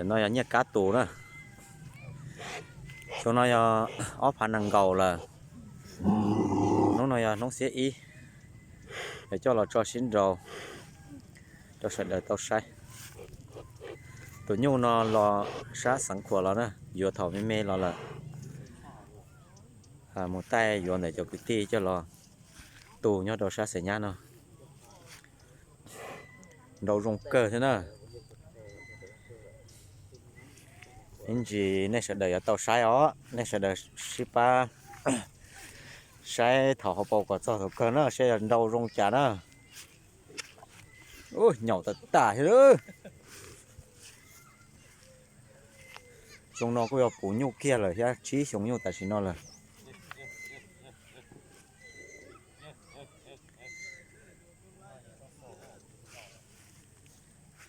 No yog nyiaj kab tus na. Xyoo no yog ob phav nees nkaum lawm. Hnub no yog hnub xiab ib, es coj los tso sib nraus rau sawv daws tau saib. Tus nyuj no los sab Xeev Khuam los na, yuav thaum me me los lawm. Mus taij yuav ntawm cov kwv tij coj los tu nyob rau sab Xeem Nyab no. Nraus zoo kawg thiab na. Ib ntsis nej sawv daws yuav tau saib os, nej sawv daws sib pab saib thaum hauv paus kom txog thaum kawg na, saib yog nraus zoo cas na. Nyaum tawm tas thiab. Xyoo no kuj yog puv nyuj kiag lawm thiab, tsib xyoo nyuj tam sim no lawm.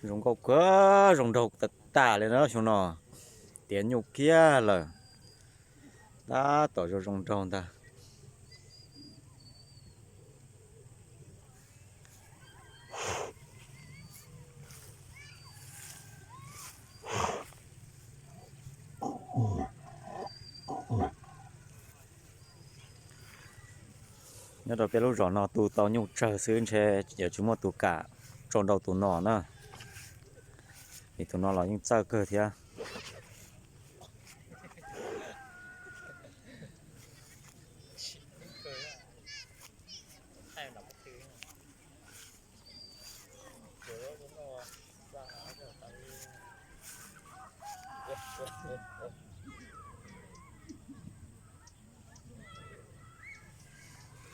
Zoo nkauj kawg, zoo nraug tawm tas li na xyoo no. Tiav nyuj kiag lawm, tab tom zoo zoo nraug ntag. Nyob rau peb lub zos no tu tau nyuj tsawg xwb, ntshe yuav tsis muaj tus kam tso nraus tus no na, vim tus no los yeej txawj kawg thiab.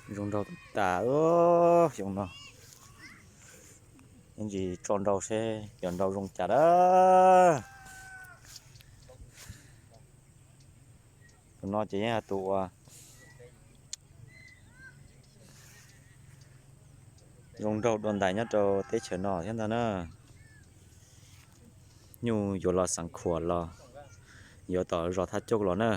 Zoo nraug tas xyoo no. Ib ntsis tso nraus seb cov nraus zoo cas dab. Tus no ces yeej yog tus uas zoo nraug dua ntais nyob rau teb chaws no thiab ntag na. Nyuj yuav los Xeev Khuam los, yuav tom zos Thaj Cauj los na.